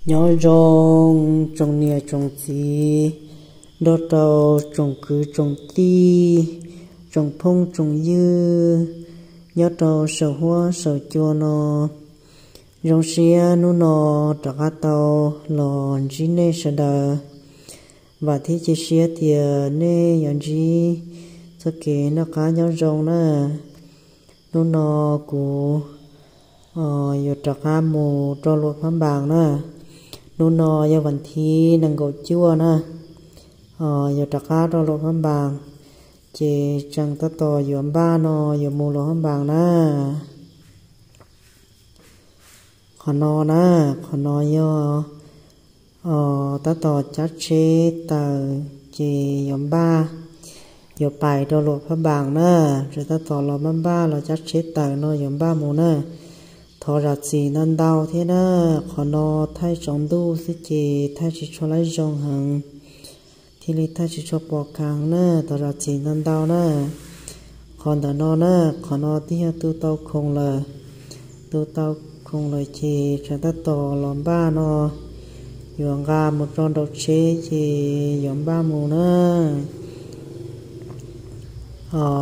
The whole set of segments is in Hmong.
Nyob zoo tsoom niam tsoom txiv, nrog rau tsoom kwv tsoom tij, tsoom phooj tsoom ywg, nyob rau saum huab saum cua no. Zoo siab hnub no rov qab tau los ntsib nej sawv daws. Vam thiab cia siab tias nej yuav ntsib txoj kev noj qab nyob zoo na. Hnub no kuv yuav rov qab mus rau Luam Phab Npas na. Hnub no yog vas thib nees nkaum cuaj na, yuav rov qab rau Luam Phab Npas, ces tseem tab tom yuav npaj no yuav mus Luam Phab Npas na. Qhov no na, qhov no yog tab tom cab tsheb tawm ces yuav npaj, yuav pais rau Luam Phab Npas na. Tseem tab tom los npaj npaj los cab tsheb tawm no yuav npaj mus na. Thov zam txim ntau ntau thiab na. Qhov no thaij tsaus ntuj xwb ces thaij tsis tshua laib zoo heev, thiaj li thaij tsis tshua pom kheev na. Thov zam txim ntau ntau na. Qhov ntawm no na, qhov no twb yog tu tau khoom lawm. Tu tau khoom lawm ces tseem tab tom los npaj no, yuav nqa mus tso nraum tsheb ces yuav npaj mus na.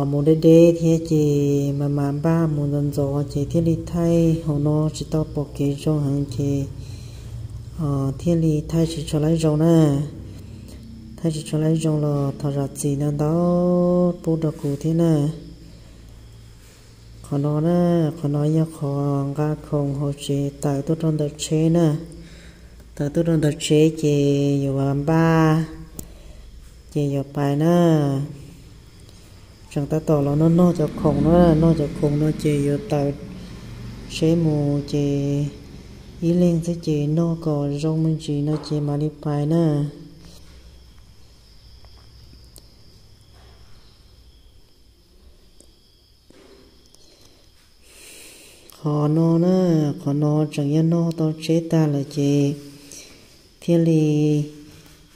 Mus deb deb thiab ces mas mas npaj mus ntxov ntxov ces thiaj li thaij hauv no tsis tau pom kev zoo heev ces thiaj li thaij tsis tshua laib zoo na. Thaij tsis tshua laib zoo los thov zam txim ntau ntau pub rau kuv thiab na. Qhov no na, qhov no yog qhov nqa khoom hauv tsev tawm tuaj rau ntawm tsheb na. Tawm tuaj rau ntawm tsheb ces yuav npaj, ces yuav pais na. Tseem tab tom los noj noj cov khoom na, noj cov khoom no ces yuav tawm tsheb mus ces ib leeg xwb ces noj kom zoo me ntsis no ces mam li pais na. Qhov no na, qhov no tseem yog noj tau tsheb tag lawm ces thiaj li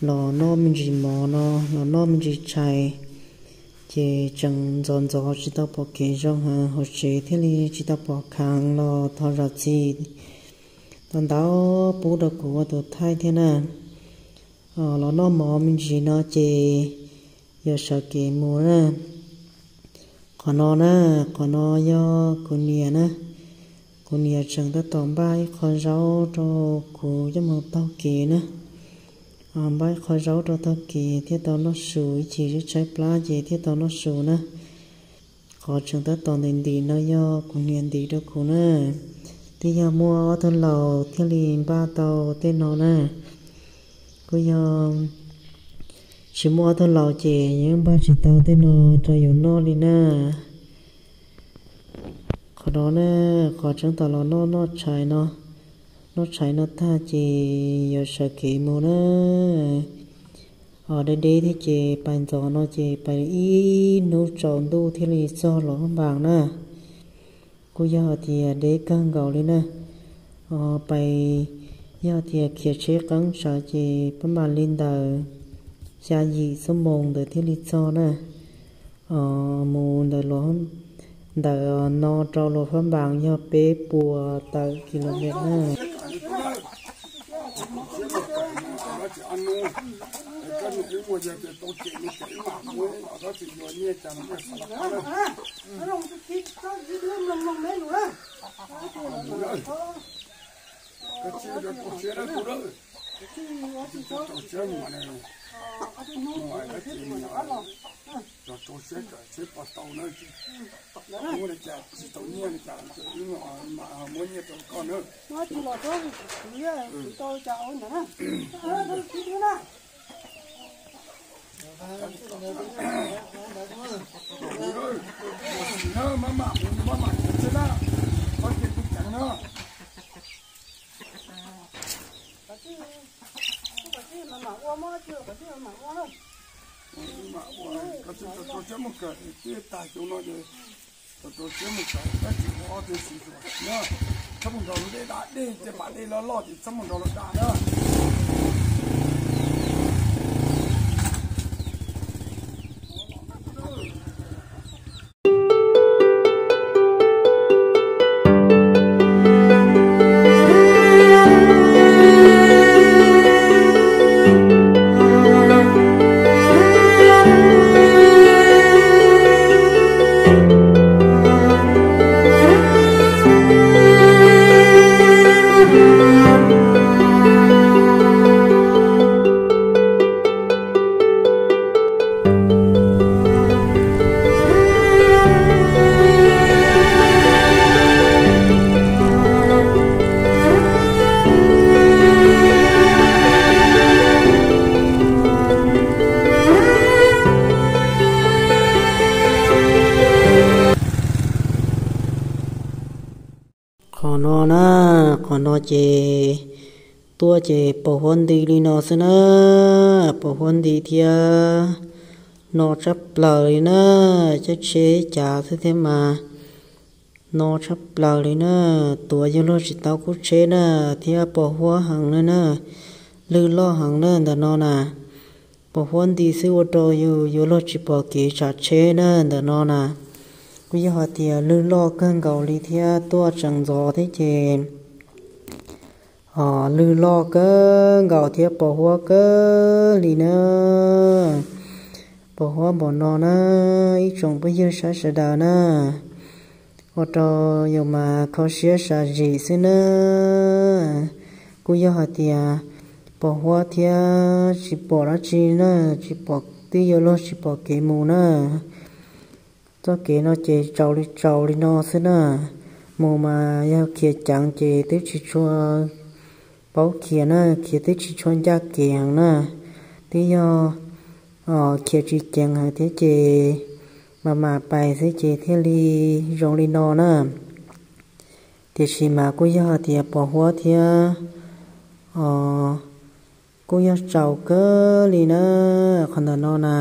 los noj me ntsis mov no, los noj me ntsis tshais, ces tseem ntxov ntxov tsis tau pom kev zoo heev, hauv tsev thiaj li tsis tau pom kheev los thov zam txim ntau ntau pub rau kuv ua tus thaij thiab na. Los noj mov me ntsis no ces yuav sawv kev mus na. Qhov no na, qhov no yog kuv niam na. Kuv niam tseem tab tom npaj ib qho zaub rau kuv coj mus taug kev na. Npaj ib qho zaub rau taug kev thiaj tau noj su ib chim tshaib tshaib plab ces thiaj tau noj su na. Qhov tseem tab tom ntim ntim no yog kuv niam ntim rau kuv na. Twb yog muaj ob tug laus thiaj li npaj tau tej no na. Kuj yog tsis muaj ob tug laus ces yeej npaj tsis tau tej no rau yus noj li na. Qhov no na, qhov tseem tab tom los noj noj tshais no, noj tshais no tag ces yuav sawv kev mus na. Deb deb thiab ces pais ntxov no ces pais ib hnub tsaus ntuj thiaj li txog Luam Phab Npas na. Kuj yog hais tias deb kawg nkaus li na. Pais, yog tias khiav tsheb qeeb tsawv ces pab mam li ntawm xya yim xuab moos ntawd thiaj li txog na. Mus ntawm, ntawm no rau Luam Phab Npas yog peb puas tawm kilomev na. Txhob mus nrog lub dej da dej, ces pam dej loj loj ces txhob mus nrog lawv da na. Qhov no na, qhov no ces tuaj ces pos huab nti li no xwb na, pos huab nti thiab no tshaj plaws li na, caij tsheb cav xwb thiab mas no tshaj plaws li na, tuav yuav luag tsis tau khub tsheb na, thiab pos huab heev na na, lwg loj heev na ntawm no na. Pos huab nti xwb ua rau yus yuav luag tsis pom kev tsav tsheb na ntawm no na. Kuj yog hais tias lwg loj kawg nkaus li thiab tuaj tseem ntxov thiab ces, o, lwg loj kawg nkaus thiab pos huab kawg li na. Pos huab npaum no na, ib tsoom phooj ywg saib sawv daws na, ua rau yus mas kho siab sam zim xwb na. Kuj yog hais tias pos huab thiab tsis pom dab tsi na, tsis pom, twb yuav luag tsis pom kev mus na. Txoj kev no ces tsaus li tsaus li no xwb na. Mus mas yog khiav ceev ces twb tsis tshua paub khiav na, khiav twb tsis tshua ncaj kev heev na. Twb yog khiav tsis ceev heev thiab ces mas mam pais xwb ces thiaj li zoo li no na. Tiam sis mas kuj yog hais tias pos huab thiab, o, kuj yog tsaus kawg li na, qhov ntawm no na.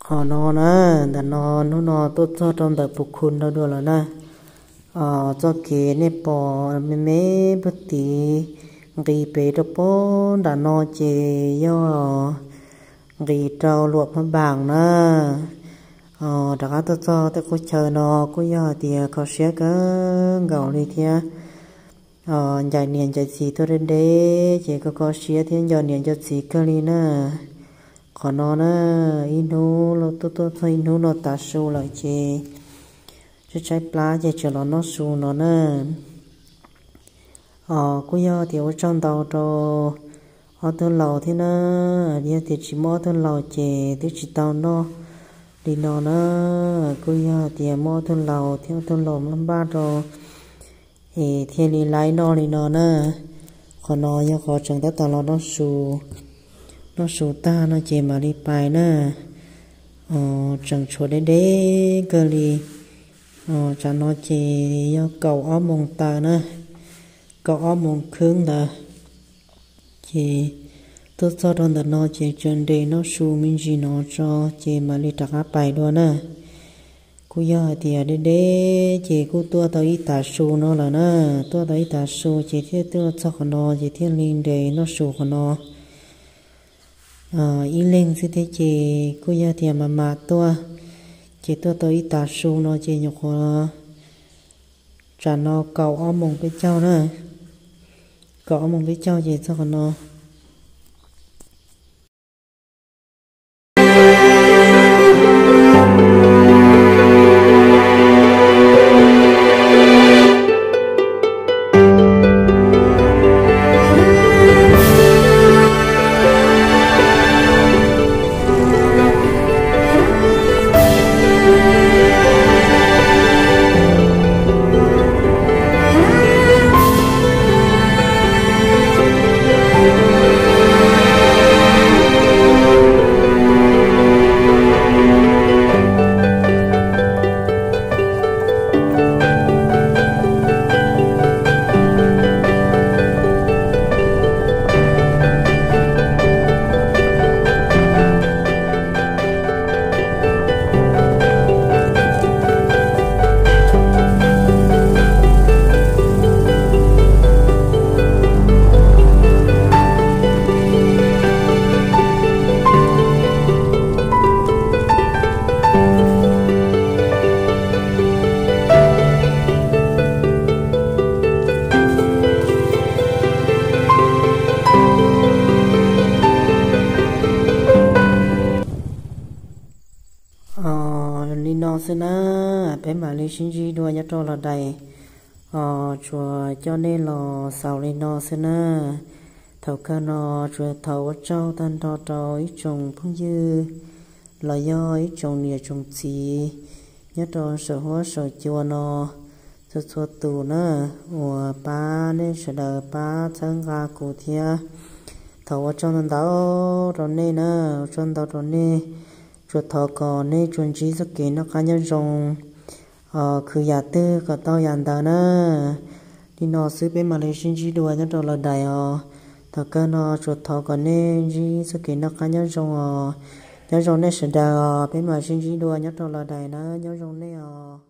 Qhov no na, ntawm no hnub no tuaj txog rau ntawm Pus Khu Nra dua lawm na. Txoj kev nej pom me me puag tid nqis pem rau puag nram no ces yog nqis rau Luam Phab Npaas na. Rov qab tuaj txog tej qub chaw no kuj yog hais tias kho siab kawg nkaus li thiab. Ncaim niam ncaim txiv tuaj deb deb ces kho kho siab thiab nco niam nco txiv kawg li na. Qhov no na, ib hnub tuaj tuaj txog ib hnub no tav su lawm ces tshaib tshaib plab ces tseem los noj su no na. Kuj yog tias ua tsaug ntau rau ob tug laus thiab na. Yog tias tsis muaj ob tug laus ces twb tsis tau noj li no na. Kuj yog tias muaj ob tug laus thiab ob tug laus npaj npaj rau es thiaj li laib noj li no na. Qhov no yog qhov tseem tab tom los noj su, noj su tag no ces mam li pais na. Tseem tshuav deb deb kawg li. Tsam no ces yog kaum ob moos taws na, kaum ob moos khwb ntawd. Ces tuaj txog rau ntawm no ces tseem nres noj su me ntsis no tso ces mam li rov qab pais dua na. Kuj yog hais tias deb deb ces kuj tuaj tau ib tav su no lawm na. Tuaj tau ib tav su ces thiaj tuaj txog qhov no ces thiaj li nres noj su qhov no ib leeg xwb thiab ces kuj yog tias mas mas tuaj, ces tuaj tau ib tav su no ces nyuam qhuav tsam no kaum ob moos peb caug na. Kaum ob moos peb caug ces txog qhov no. Li no xwb na, peb mam li sib ntsib dua nyob rau los daim. Tsuas coj nej los xaus li no xwb na. Thaum kawg no tsuas thov ua tsaug tag nrho rau ib tsoom phooj ywg los yog ib tsoom niam tsoom txiv nyob rau saum huab saum cua no txhua txhua tus na, uas pab nej sawv daws pab txhawb nqa kuv thiab. Thov ua tsaug ntau ntau rau nej na, ua tsaug ntau rau nej. Tsuas thov kom nej tsuas ntsib txoj kev noj qab nyob zoo, khwv yam twg kom tau yam ntawd na. Li no xwb peb mam li sib ntsib dua nyob rau los daim os. Thaum kawg no tsuas thov kom nej ntsib txoj kev noj qab nyob zoo os. Nyob zoo nej sawv daws os, peb mam sib ntsib dua nyob rau los daim na, nyob zoo nej os.